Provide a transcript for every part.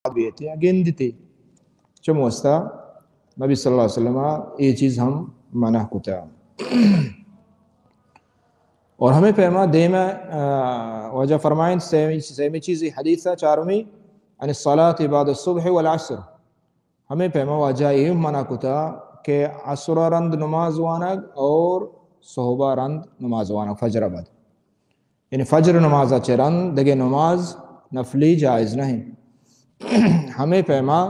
بیتے یا گندتے۔ چموستا نبی صلی اللہ علیہ وسلم اے چیز ہم منع کتا۔ اور ہمیں پیما دیم، آ، واجہ فرمائیں سیمی، سیمی چیزی حدیث ہے، چارمی، عن الصلاة بعد الصبح والعصر۔ ہمیں پیما واجہ اے منع کتا کہ عصر رند نماز وانگ اور صحبہ رند نماز وانگ، فجر بعد۔ یعنی فجر نماز چہ رند دگہ نماز نفلی جائز نہیں۔ ہمیں پیما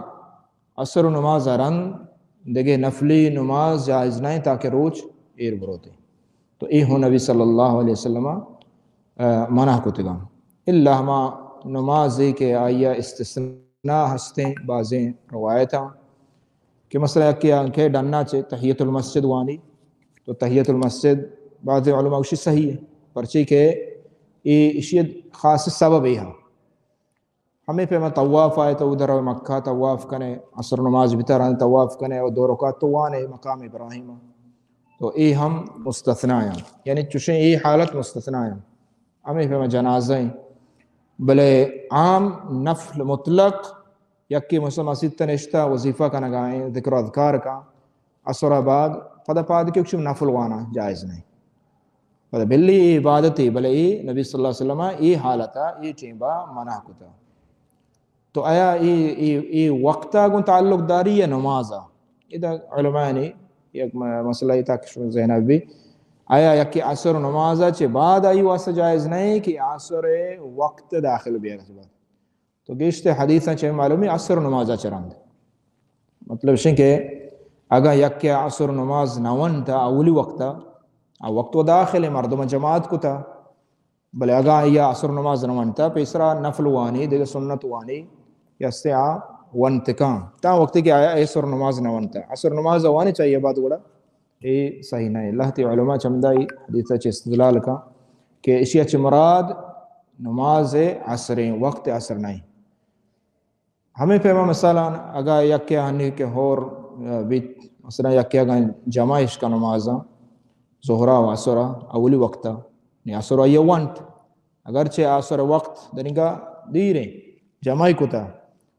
عصر نماز رند دگہ نفلی نماز جائز نہیں تاکہ روچ ایر بروتے۔ تو اے ہوں نبی صلی اللہ علیہ وسلم، آ، منع کتگا۔ الا ہما نمازی کہ آئی استثناء ہستیں، بازیں روایتاں کہ مثلا یکے آنکہ ڈنا چہ تحیت المسجد وانی، تو تحیت المسجد بعض علماء اشی صحیح ہے، پرچی کہ اے اشی خاص سبب اے ہاں۔ ہمیں پیما طواف آئے تو ادھر مکہ طواف کنے، عصر نماز بتا رہا طواف کنے اور دو رکعت تو وانے مقام ابراہیم۔ تو اے ہم مستثنی ہیں، یعنی چوشیں اے حالت مستثنی ہیں۔ ہمیں پیما جنازہ ہیں، بلے عام نفل مطلق یکے مثلا مسیت نشتا وظیفہ کنگائیں، ذکر و اذکار کا، عصر بعد، پدا پاد کے کچھ نفل وانا جائز نہیں۔ پدا بلی اے عبادت ہے، بلے اے نبی صلی اللہ علیہ وسلم اے حالتا، اے ٹیمبا منع کتا۔ تو آیا اے، اے، اے وقتا گوں تعلق داری یا نمازا؟ ادا علماء نے یک م-، مسئلہ اے تاکہ شما ذہن بھی۔ آیا یکی عصر نمازا چہ بعد آئی واسطہ جائز نہیں کہ عصر وقت داخل بیار بعد؟ تو گیشتر حدیثاں چہ معلومی عصر نماز چہ رند۔ مطلب شن کہ اگاں یکے عصر نماز نہ ونتا اولی وقتا، آ وقت و داخل مردم جماعت کتا، بلے اگاں یا عصر نماز نہ ونتا پیسرا نفل وانی، دیگہ سنت وانی، یا سے آ ونتکاں تا وقتی کہ آیا عصر نماز نہ ونتا، عصر نماز وانی چاہیے بعد گڑا اے صحیح نہ ہے۔ لہتے علماء چمدائی حدیث چہ استدلال کا کہ اشی چہ مراد نماز عصر ہیں، وقت عصر نہیں۔ ہمیں پیما مثلاً اگا یکے ہنی کہ ہور بیت، مثلاً یکے اگا جمع عشق نمازاں ظہرا و عصرا اولی وقتا، نی عصر آئی ونت، اگرچہ عصر وقت دنگا دیریں جمعی کتا،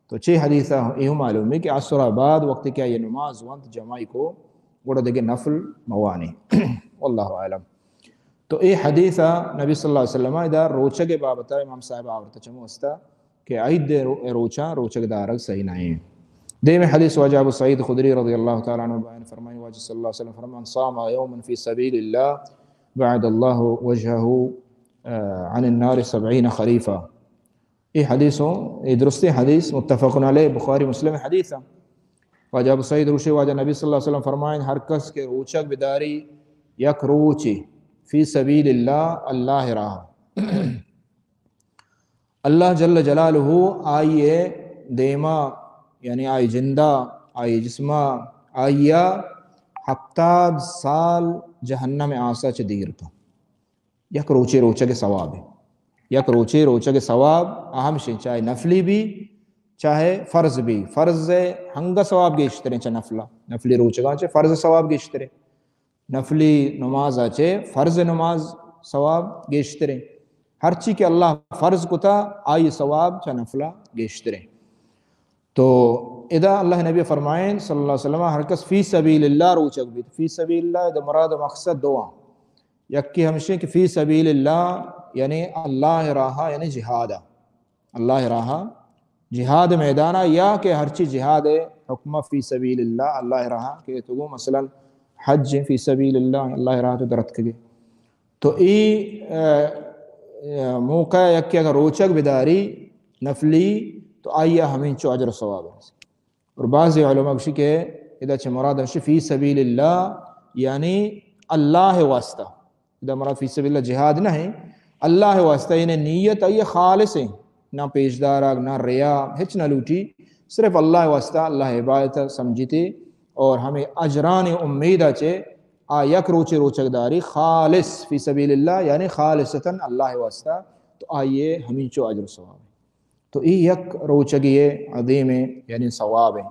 تو چے حدیث ایہو معلوم ہے کہ عصر بعد وقت کہ یہ نماز وانت جمعی کو گڑا دگہ نفل موانی۔ واللہ اعلم۔ تو اے حدیث نبی صلی اللہ علیہ وسلم ادا روچگ بابت امام صاحب آورتا چمو استا کہ عید رو-، روچا روچگ دارگ صحیح نہیں۔ دیم حدیث واجہ ابو سعید خدری رضی اللہ تعالی عنہ بیان فرمائیں، واجہ صلی اللہ علیہ وسلم فرمان، صام یوما فی سبیل اللہ بعد اللہ وجهه، آ، عن النار سبعین خریفا۔ اے حدیث ہوں، اے درستیں حدیث، متفق علیہ، بخاری مسلم حدیث ہیں۔ واجہ ابو سعید روشے واجہ نبی صلی اللہ علیہ وسلم فرمائیں، ہر کس کہ روچگ بداری یک روچی فی سبیل اللہ، اللہ راہ، اللہ جل جلالہ آئی دیما، یعنی آئی جندا، آئی جسما، آئی ہفتاد سال جہنم آسا چہ دیر کن۔ یک روچے روچگ ثواب ہے۔ یک روچے روچگ ثواب اہم شے، چاہے نفلی بھی، چاہے فرض بھی۔ فرض ہنگا ثواب گیشتریں چہ نفلا۔ نفلی روچگاں چہ فرض ثواب گیشتریں۔ نفلی نماز چہ فرض نماز ثواب گیشتریں۔ ہرچی کہ اللہ فرض کتا، آئی ثواب چہ نفلا گیشتریں۔ تو ادا اللہ نبی فرمائیں صلی اللہ علیہ وسلم، ہر کس فی سبیل اللہ روچگ بیت۔ فی سبیل اللہ ادا مراد مقصد دو آں۔ یکی ہمشی کہ فی سبیل اللہ یعنی اللہ راہ، یعنی جہاد، اللہ راہ جہاد میدانا، یا کہ ہرچی جہاد حکمہ فی سبیل اللہ، اللہ راہ کہ تو گو مثلاً حج فی سبیل اللہ، اللہ راہ تو درتکگے۔ تو ای، آ، آ، موقع یکی اگر روچگ بداری نفلی تو آئی ہمینچو اجر و ثواب ہے۔ اور بعض علماء گوشی کہ ادا چہ مراد ہمشی فی سبیل اللہ، یعنی اللہ واسطہ۔ ادا مراد فی سبیل اللہ جہاد نہ ہے، اللہ واسطہ، یعنی نیت آئی خالص ہے، نہ پیشدارگ، نہ ریا، ہچ نہ لوٹی، صرف اللہ واسطہ، اللہ عبادت سمجھتے اور ہمیں اجران امید چہ آ یک روچے روچگ داری خالص فی سبیل اللہ، یعنی خالصتاً اللہ واسطہ، تو آئیے ہمینچو اجر و ثواب ہے۔ تو ای یک روچگی عظیم ہے، یعنی ثواب ہے۔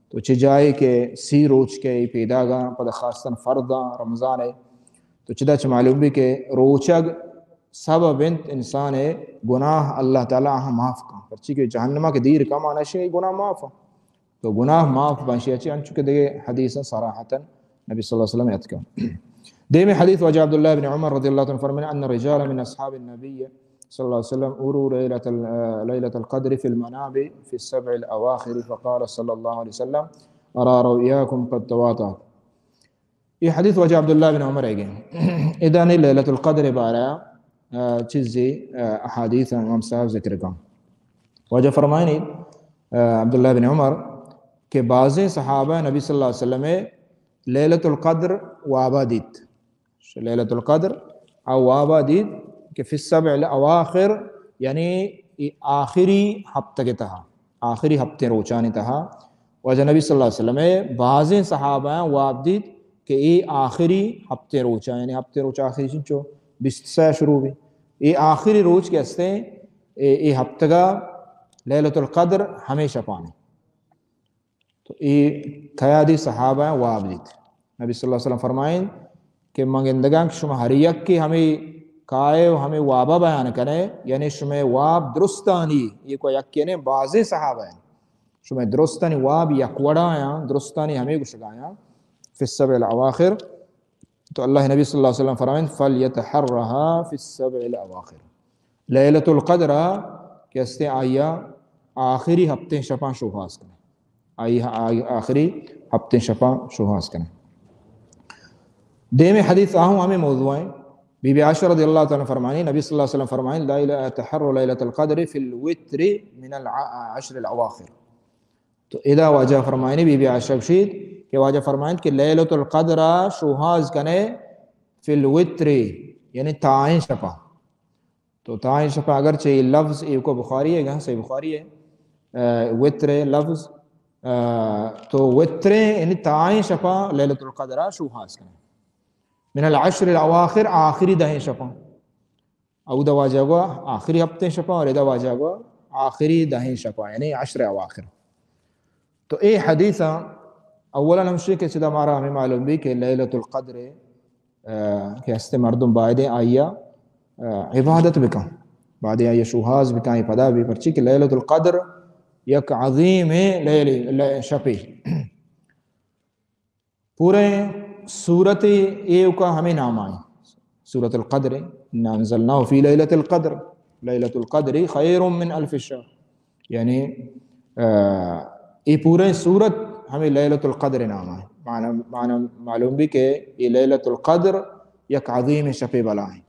تو چہ جائے کہ سی روچ کے ای پیداگا، پد خاصتاً فرضاں رمضان ہے۔ تو چدا چہ معلوم بھی کہ روچگ سبب انت انسان گناہ اللہ تعالی آہاں معاف کن، پرچی کہ جہنما کہ دیر کم آنا شی گناہ معاف۔ تو گناہ معاف بنشی اچی انچو کہ دیگه حدیث صراحتا نبی صلی اللہ علیہ وسلم اتکا۔ دیمی حدیث واجہ عبداللہ بن عمر رضی اللہ تعالی عنہ فرمائے، ان رجال من اصحاب النبی صلی اللہ علیہ وسلم اروا لیلۃ ال-، لیلۃ القدر فی المنام فی السبع الاواخر فقال صلی اللہ علیہ وسلم ارا رؤیاکم قد تواطات۔ یہ حدیث واجہ عبداللہ بن عمر ہے گئے۔ ادا نے لیلۃ القدر بارہ آ، چیزی، آ، احادیث امام صاحب ذکر کن۔ واجہ فرمائنی، آ، عبداللہ بن عمر کہ بعضیں صحابہ نبی صلی اللہ علیہ وسلم لیلۃ القدر وابا دیت۔ لیلۃ القدر آ وابا دیت کہ فی السبع الاواخر، یعنی ای آخری ہفتگ تہا، آخری ہفتیں روچانی تہا واجہ نبی صلی اللہ علیہ وسلم بعضیں صحابہ واب دیت کہ ای آخری ہفتیں روچا، یعنی ہفتیں روچ آخری چنچو بیست سہ شروع بی، ای آخری روچ کہ ہستیں ای، ای ہفتگا لیلۃ القدر ہمیں شپانے۔ تو اے قیادی صحابہ واب دیت۔ نبی صلی اللہ علیہ وسلم فرمائیں کہ من گندگاں کہ شما ہر یک کہ ہمیں کائے و ہمیں وابا بیان کنے، یعنی شما واب درستانی، یہ کو یک یعنی بعضیں صحابہ ہیں۔ شما درستانی واب یک وڑا آیاں، درستانی ہمیں گشگایاں۔ فی السبع الاواخر، تو اللہ نبی صلی اللہ علیہ وسلم فرمائیں، فلیتحرها فی السبع الاواخر۔ لیلۃ القدر کہ ہستیں آیا آخری ہفتیں شپاں شوہاز کنے۔ آئی آ-، آخری ہفتیں شپاں شوہاز کنے۔ دیمی حدیث آہوں ہمیں موضوع ہیں۔ بی بی عائشہ رضی اللہ تعالی عنہ فرمانی، نبی صلی اللہ علیہ وسلم فرمائیں، لیلۃ، تحر لیلۃ القدر فی الوتر من الع-، عشر الاواخر۔ تو ادا واجہ فرمائنی، بی بی عائشہ گوشیت کہ واجہ فرمائنت کہ لیلۃ القدر شوہاز کنے فی الوتر، یعنی تائیں شپا۔ تو تائیں شپا اگرچہ یہ لفظ ایوکو بخاری ہے، گاں صحیح بخاری ہے، آ، وتر لفظ، آ، تو وتر یعنی تائیں شپا لیلۃ القدر شوہاز کنے۔ من العشر الاواخر، آخری دہیں شپا۔ اودا واجہ گوا آخری ہفتیں شپا اور ادا واجہ گوا آخری دہیں شپا، یعنی عشر اواخر۔ تو اے حدیث اولا ہمشی کہ چدا مارا ہمیں معلوم بی کہ لیلۃ القدر، آ، کہ ہستے مردم بایدیں آیا، آ، عبادت بکن، بایدیں آیا شوہاز بکن، پدا بی پرچی کہ لیلۃ القدر یک عظیم لیل، لے-، شپے۔ پورے سورت ایوکا ہمیں نام آئیں۔ سورت القدر، انا انزلناہ فی لیلۃ القدر، لیلۃ القدر خیر من الف شہر۔ یعنی، آ، یہ پورے سورت ہمیں لیلۃ القدر نام آئیں۔ معنی، معنی معلوم بی کہ یہ لیلۃ القدر یک عظیم شپ بلا ہیں۔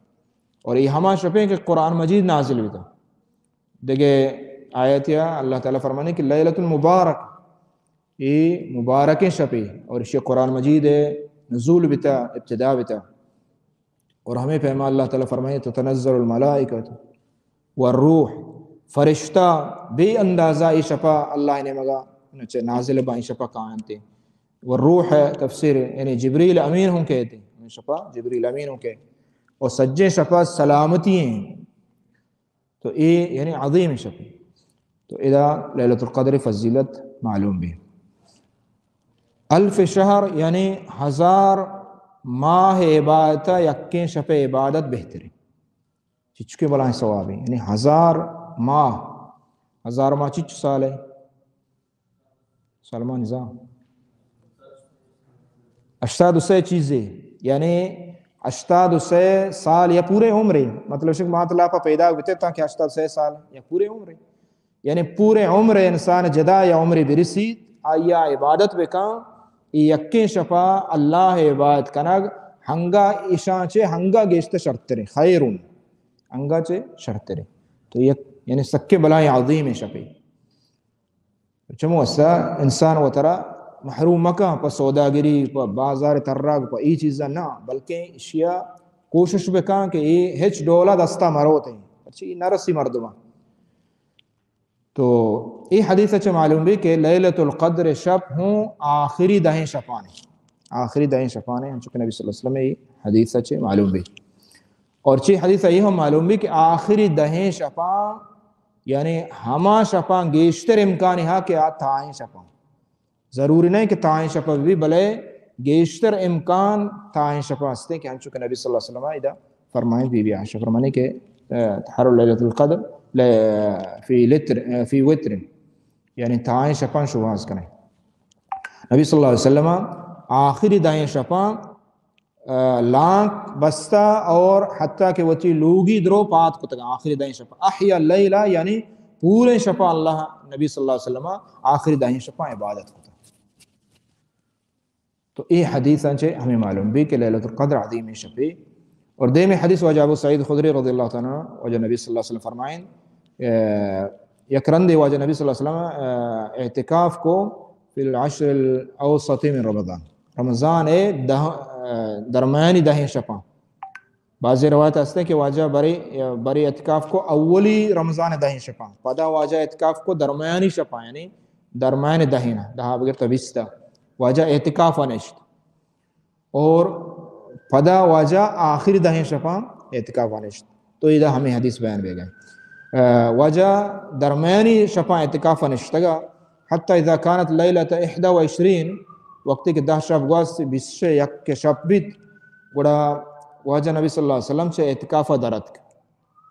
اور یہ ہما شپیں کہ قرآن مجید نازل بیتا۔ دگہ آیت یا اللہ تعالی فرمانی کہ لیلۃ المبارک، اے مبارکیں شپے، اور اشی قرآن مجید نزول بتا، ابتدا بتا۔ اور ہمیں پیما اللہ تعالی فرمائے، تتنزل الملائکۃ والروح، فرشتہ بے اندازہ اے شپا اللہ نے مگا چہ نازل با، اے شپا کائنتے۔ والروح تفسیر یعنی جبریل امین ہوں کہتے، اے شپا جبریل امین ہوں کہتے۔ اور سجیں شپا سلامتی ہیں۔ تو اے یعنی عظیم شپے۔ تو ادا لیلۃ القدر فضیلت معلوم بی۔ الف شہر یعنی ہزار ماہ عبادت، یکیں شپ عبادت بہتریں۔ چچکے بلائیں ثوابیں، یعنی ہزار ماہ، ہزار ماہ چچ سال ہے؟ سلمان نظام۔ ہشتاد و سہ چیزے، یعنی ہشتاد و سہ سال یا پورے عمرے، مطلب شک مات لاپا پیدا بیتے تاکہ ہشتاد و سہ سال یا پورے عمرے، یعنی پورے عمر انسان جدا یا عمرے برسیت، آیا عبادت بکن، اے یکیں شپا اللہ عبادت کنگ ہنگا اشاں چے ہنگا گیشتر شرتریں، خیرون، ہنگا چے شرتریں۔ تو یک، یعنی سکے بلائیں عظیم شپے۔ چمو اسا انسان وترا محروم مکن پہ سوداگری، پہ بازار تراگ، پہ ای چیزا نہ، بلکہ اشیا کوشش بکن کہ اے ہچ ڈولا دستا مروتیں، پرچہ ای نرسی مردمان۔ تو اے حدیث چہ معلوم بی کہ لیلۃ القدر شپ ہوں آخری دہیں شپانے، آخری دہیں شپانے، ہم چونکہ نبی صلی اللہ علیہ وسلم اے حدیث چہ معلوم بی۔ اور چی حدیث یہ ہم معلوم بی کہ آخری دہیں شپاں، یعنی ہما شپاں گیشتر امکانی ہا کہ آ تائیں شپاں۔ ضروری نہیں کہ تائیں شپا بھی، بلے گیشتر امکان تائیں شپا ہستے کہ ہنچو کہ نبی صلی اللہ علیہ وسلم ادا فرمائیں، بی بی عائشہ فرمانی کہ، آ، تحروا لیلۃ القدر ل-، فی لتر، آ، فی وتر، یعنی تہائیں شپاں شوہاز کنیں۔ نبی صلی اللہ علیہ وسلم آخری دہیں شپاں، آ، لانک بستہ اور حتیٰ کہ وتی لوگی درو پاد کتگ، آخری دہیں شپاں۔ احیا اللیلہ، یعنی پوریں شپاں اللہ، نبی صلی اللہ علیہ وسلم آخری دہیں شپاں عبادت کتگ۔ تو اے حدیثاں چہ ہمیں معلوم بی کہ لیلۃ القدر عظیمیں شپے۔ اور دیمی حدیث واجہ ابو سعید خدری رضی اللہ تعالیٰ عنہ، واجہ نبی صلی اللہ علیہ وسلم فرمائیں، آ، یک رندے واجہ نبی صلی اللہ علیہ وسلم، آ، اعتکاف کو فی العشر الاوسط من رمضان، رمضان اے دہ، آ، درمیانی دہیں شپاں۔ بعضی روایت ہستیں کہ واجہ برے، برے اعتکاف کو اولی رمضان دہیں شپاں، پدا واجہ اعتکاف کو درمیانی شپاں، یعنی درمیان دہیں، دہا بگر تا بیستا واجہ اعتکاف نشت۔ اور پدا واجہ آخری دہیں شپاں اعتکاف نشت۔ تو ادا ہمیں حدیث بیان بیگا۔ آ، واجہ درمیانی شپاں اعتکاف نشتگا، حتی اذا کانت لیلۃ احدی و عشرین، وقتی کہ دہ شپ گوست، بیست یک شپ بیت، گڑا واجہ نبی صلی اللہ علیہ وسلم چہ اعتکاف دراتک۔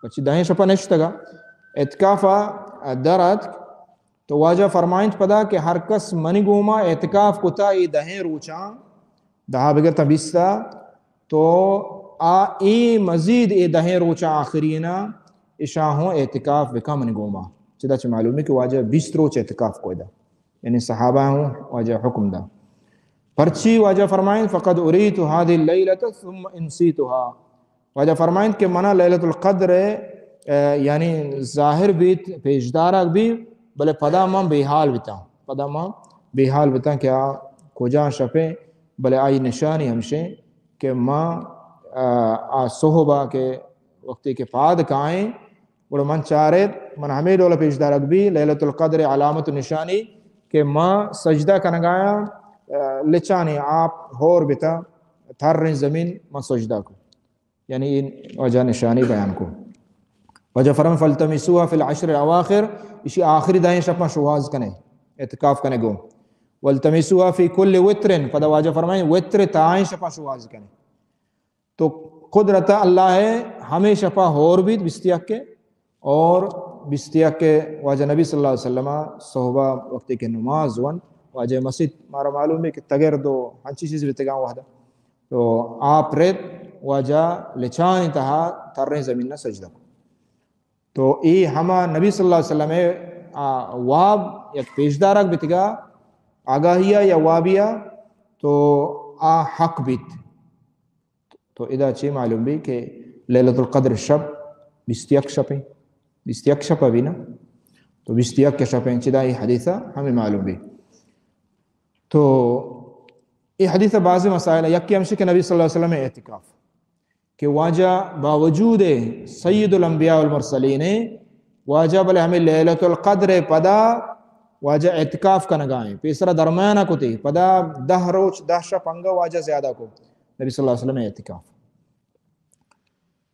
پچی دہیں شپا نشتگا، اعتکاف دراتک، تو واجہ فرمائنت پدا کہ ہر کس منی گوما اعتکاف کتا اے دہیں روچاں، دہا بگر تا بیستا، تو آ اے مزید اے دہیں روچاں آخرینا اشاں ہوں اعتکاف بکا منی گوما۔ چدا چہ معلومی کہ واجہ بیست روچ اعتکاف کو ادا، یعنی صحابہ ہوں واجہ حکم دا۔ پرچی واجہ فرمائنت، فقد اریت هذه الليلة ثم انسیتها۔ واجہ فرمائنت کہ منا لیلۃ القدر، آ، یعنی ظاہر بیت، پیشدارک بی، بلے پدا من بے حال بیتاں۔ پدا من بے حال بیتاں کہ آ کجا شپیں، بلے آئی نشانی ہمشیں کہ من، آ، آ صحبا کہ وقتی کہ پاد کائیں، گڑا من چارت، من ہمے ڈول پیشدارک بی، لیلۃ القدر علامت و نشانی کہ من سجدہ کنگایاں، آ، لچانی آپ ہور بیتا، تھریں زمین من سجدہ کو۔ یعنی اے واجہ نشانی بیان کو۔ واجہ فرمائیں، فالتمسوها في العشر الاواخر، اشی آخری دہیں شپاں شوہاز کنے، اعتکاف کنے گو۔ والتمسوها في كل وتر، پدا واجہ فرمائیں، وتر تہائیں شپاں شوہاز کنے۔ تو قدرت اللہ ہے، ہمیں شپا ہور بیت بیست یک کے، اور بیست یک کے واجہ نبی صلی اللہ علیہ وسلم صحبہ وقتی کہ نماز ون، واجہ مسجد مارا معلوم ہے کہ تگر دو ہنچی چیز بیتگاں وحدہ۔ تو آپ ریت واجہ لچانی تہا تریں زمین نہ سجدہ کو۔ تو اے ہما نبی صلی اللہ علیہ وسلم ءِ، آ، واب یک پیشدارک بیتگا، آگاہیا یا وابیا، تو آ حق بیت۔ تو ادا چے معلوم بی کہ لیلۃ القدر شپ بیست یک شپیں، بیست یک شپ بی نا، تو بیست یک شپیں، چدا اے حدیثا ہمیں معلوم بی۔ تو اے حدیثا بعض مسائل، یکی ہمشی کہ نبی صلی اللہ علیہ وسلم اعتکاف کہ واجہ باوجود سید الانبیاء والمرسلین، واجہ بلے ہمیں لیلۃ القدر پدا واجہ اعتکاف کنگائیں، پیسرا درمیانہ کتے، پدا دہ روچ، دہ شپ انگا واجہ زیادہ کو نبی صلی اللہ علیہ وسلم اعتکاف۔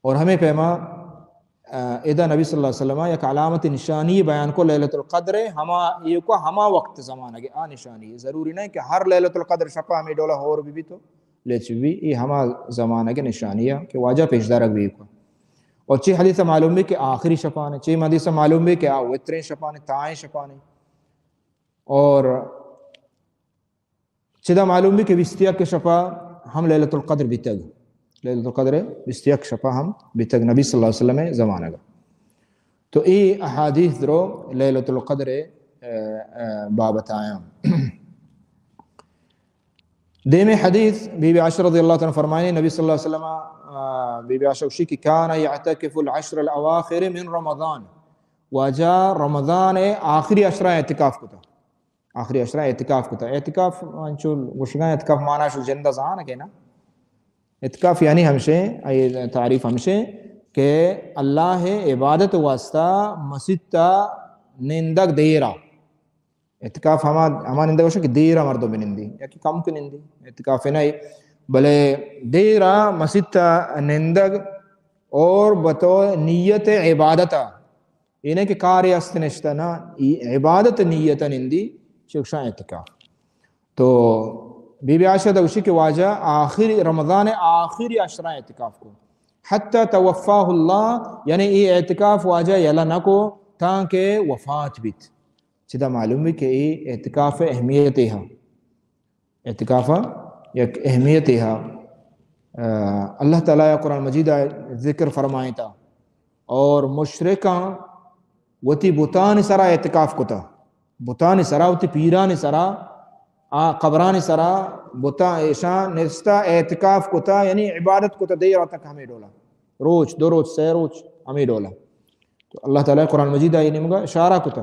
اور ہمیں پیما، آ، ادا نبی صلی اللہ علیہ وسلم یک علامت نشانی بیان کو لیلۃ القدر، ہما، یہ کو ہما وقت زمانہ کے آ نشانی۔ ضروری نہیں کہ ہر لیلۃ القدر شپا ہمیں ڈولا ہور بی بی تو لیچ بی، یہ ہما زمانہ کے نشانی ہے کہ واجہ پیشدارک بی کو۔ اور چی حدیث معلوم بی کہ آخری شپانے، چی حدیث معلوم بی کہ آ وتریں شپانے، تائیں شپانے۔ اور چدا معلوم بی کہ بیست یک شپا ہم لیلۃ القدر بیتگ، لیلۃ القدر بیست یک شپا ہم بیتگ نبی صلی اللہ علیہ وسلم زمانگا۔ تو اے احادیث درو لیلۃ القدر، آ، آ، بابت آیاں۔ دیمی حدیث، بی بی عائشہ رضی اللہ تعالی عنہ فرمائنی، نبی صلی اللہ علیہ وسلم، آ، بی بی عائشہ گوشی کہ کان یعتکف العشر الاواخر من رمضان، واجہ رمضان آخری عشرہ اعتکاف کتا، آخری عشرہ اعتکاف کتا۔ اعتکاف انچو گوشگاں، اعتکاف معنی شو زندہ زان کہ نا، اعتکاف یعنی ہمشے، اے تعریف ہمشے کہ اللہ عبادت واسطہ مسیت نندگ دیرا۔ اعتکاف ہما، ہما نندگ گوشن کہ دیرا مردم بنندی، یا کہ کم کہ نندی، اعتکاف نہ، بلے دیرا مسیت نندگ اور بطور نیت عبادت، یہ نہیں کہ کارے است نشتہ، نہ، یہ عبادت نیت نندی، چکشاں اعتکاف۔ تو بی بی عائشہ دا گوشی کہ واجہ آخری رمضان آخری عشرہ اعتکاف کو۔ حتی توفاه اللہ، یعنی اے اعتکاف واجہ یلہ نہ کو تانکہ وفات بیت۔ چدا معلوم بی کہ اے اعتکاف اہمیت ہا، اعتکاف یک اہمیت ہا۔ آ، اللہ تعالی قرآن مجید ءَ ذکر فرمائتا، اور مشرکاں وتی بتانی سرا اعتکاف کتا، بتانی سرا، وتی پیرانی سرا، آ قبرانی سرا، بتا ایشاں نشتا اعتکاف کتا، یعنی عبادت کتا، دیر تک ہمیں ڈولا، روچ، دو روچ، سے روچ، ہمیں ڈولا۔ تو اللہ تعالی قرآن مجید ءَ اے نیمگا اشارہ کتا۔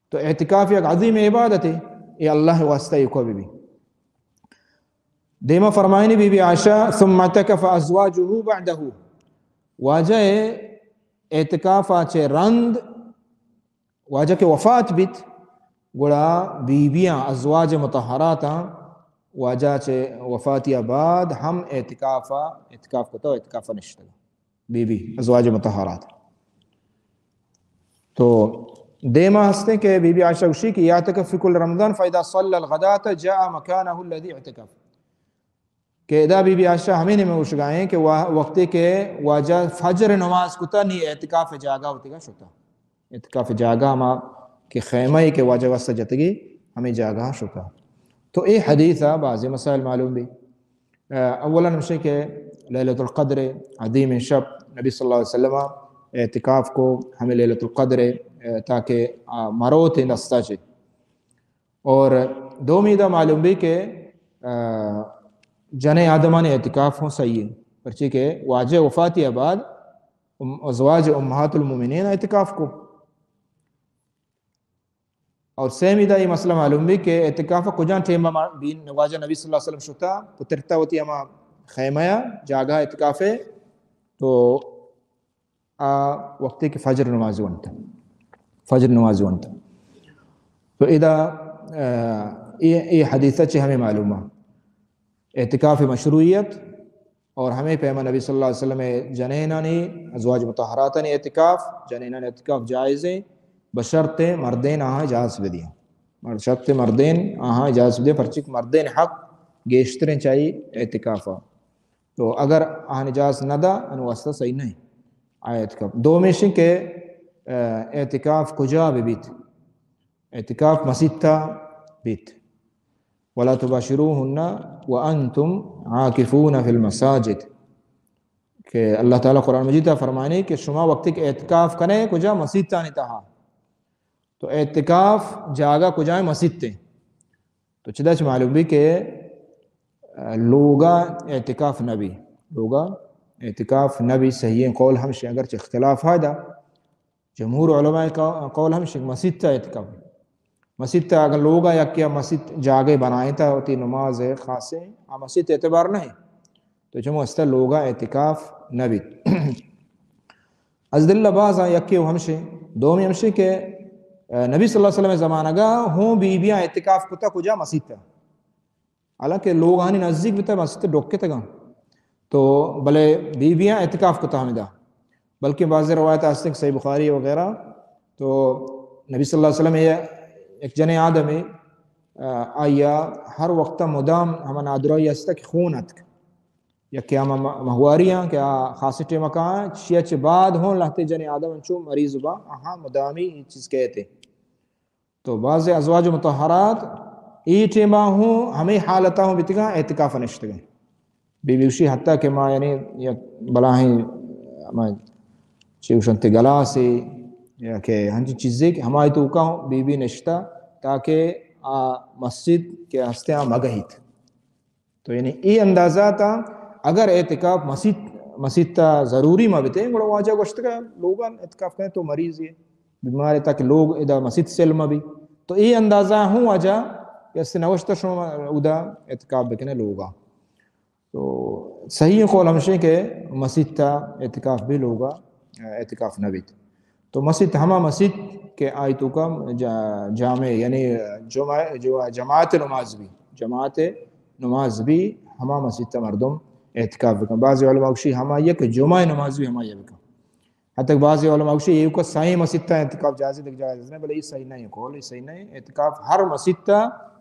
تو اعتکاف یک عظیم عبادت ہے، اے اللہ واسطہ اے کو بی بی۔ دیما فرمائنی بی بی عائشہ، ثم اعتکف ازواجه بعده، واجہ اعتکاف چہ رند، واجہ کہ وفات بیت، گڑا بی بیاں، ازواج مطہراتاں، واجہ چہ وفاتی بعد ہم اعتکاف، اعتکاف کتا، اعتکاف نشتگ۔ بی بی ازواج مطہرات۔ تو دیما ہستیں کہ بی بی عائشہ گوشی کہ یعتکف فی کل رمضان فاذا صلی الغداة جاء مکانه الذي اعتکف، کہ ادا بی بی عائشہ ہمیں نیمہ گوشگائیں کہ وا-، وقتی کہ واجہ فجر نماز کتا نی اعتکاف جاگہ وتیگا شتا، اعتکاف جاگہ ہما کہ خیمہ ای کہ واجہ واسطہ جتگی ہمیں جاگہ شتا۔ تو اے حدیث ءَ بعضی مسائل معلوم بی۔ آ، اولاً ہمشی کہ لیلۃ القدر عظیم شپ، نبی صلی اللہ علیہ وسلم اعتکاف کو ہمیں لیلۃ القدر، آ، تاکہ، آ، مروت دستا چے۔ اور دومی دا معلوم بی کہ، آ، جنیں آدمانی اعتکاف ہوں صحیح ہے، پرچی کہ واجہ وفاتی بعد ام-، ازواج امہات المومنین اعتکاف کو۔ اور سیمی دا یہ مسئلہ معلوم بی کہ اعتکاف کجا ٹیم ما بین، واجہ نبی صلی اللہ علیہ وسلم شتا، پترتا وتی ہما خیمہ یا جاگہ اعتکاف ہے، تو آ وقتی کہ فجر نماز ونت، فجر نماز ونت۔ تو ادا، آ، اے، اے حدیثہ چہ ہمیں معلوم ہے اعتکاف مشروعیت، اور ہمیں پیما نبی صلی اللہ علیہ وسلم جنینانی، ازواج مطہراتانی اعتکاف، جنینانی اعتکاف جائز ہیں، بشرط مردین آہاں اجازت بدیاں۔ مر-، شرط مردین آہاں اجازت بدیاں، پرچک مردین حق گیشتریں چاہی اعتکافا۔ تو اگر آہاں اجازت نہ دا، ان واسطہ صحیح نہیں آ اعتکاف۔ دومیشن کہ، آ، اعتکاف کجا بہ بیت؟ اعتکاف مسیتا بیت۔ ولا تباشروهن وانتم عاکفون فی المساجد، کہ اللہ تعالی قرآن مجید ءَ فرمانی کہ شما وقتی کہ اعتکاف کنے کجا؟ مسیتانی تہا۔ تو اعتکاف جاگہ کجا ہیں؟ مسیت ہیں۔ تو چدا چہ معلوم بی کہ، آ، لوگا اعتکاف نہ بی، لوگا اعتکاف نہ بی۔ صحیح قول ہمشی، اگرچہ اختلاف ہے دا، جمہور علماء کا قول ہمشی مسیت تا اعتکاف۔ مسیت تا اگر لوگا یکیا مسیت جاگے بنائیں تا وتی نماز خاصے، آ مسیت اعتبار نہیں۔ تو چمو استا لوگا اعتکاف نہ بیت۔ از دل باز آ یکی و ہمشی، دومی ہمشی کہ، آ، نبی صلی اللہ علیہ وسلم زمانگا ہوں بی بیاں اعتکاف کتا کجا؟ مسیت تا۔ حالانکہ لوگانی نزدیک بتا مسیت ڈکتگاں۔ تو بلے بی بیاں اعتکاف کتا ہمدا۔ بلکہ بعض روایت ہستیں کہ صحیح بخاری وغیرہ، تو نبی صلی اللہ علیہ وسلم یہ ایک جنے آدمی، آ، آیا ہر وقت مدام ہما نادراہی ہستا کہ خون اتک۔ یکے ہما م-، مہواری ہاں کہ آ خاصی ٹیم کاں، چیا چہ بعد ہوں لہتے جنے آدم انچو مریض با، آہاں مدامی یہ چیز کہتے۔ تو بعض ازواج مطہرات ای ٹیما ہوں ہمیں حالتا ہوں بیتگاں، اعتکاف نشتگاں۔ بی بی گوشی حتی کہ ما یعنی یک بلاہیں ہما چی گوشنت گلاسے یا کہ ہنچی چیزے کہ ہمائی توکا ہوں بی بی نشتا تاکہ آ مسجد کہ ہستے آ مگہیت۔ تو یعنی اے اندازہ تا اگر اعتکاف مسیت، مسیت تا ضروری ما بتیں، گڑا واجہ گوشتگا لوگان اعتکاف کریں تو مریض ہے، بیمار ہے، تاکہ لوگ ادا مسیت سلم بھی۔ تو اے اندازہ ہوں واجہ کہ اس نوشتہ شما ادا اعتکاف بکنے لوگا۔ تو صحیح قول ہمشیں کہ مسیت تا اعتکاف بھی لوگا اعتکاف نہ بیت۔ تو مسیت ہما مسیت کہ آئی توکا جا-، جامع، یعنی جمع-، جو-، جماعت نماز بھی، جماعت نماز بھی ہما مسیت مردم اعتکاف بکن۔ بعض علماء گوشی ہما یک جمعہ نماز بھی ہما یہ بکن۔ حتی کہ بعض علماء گوشی یہ کو سائیں مسیت اعتکاف جائز ہے، جائز نہیں، بلے یہ صحیح نہیں قول، یہ صحیح نہیں۔ اعتکاف ہر مسیت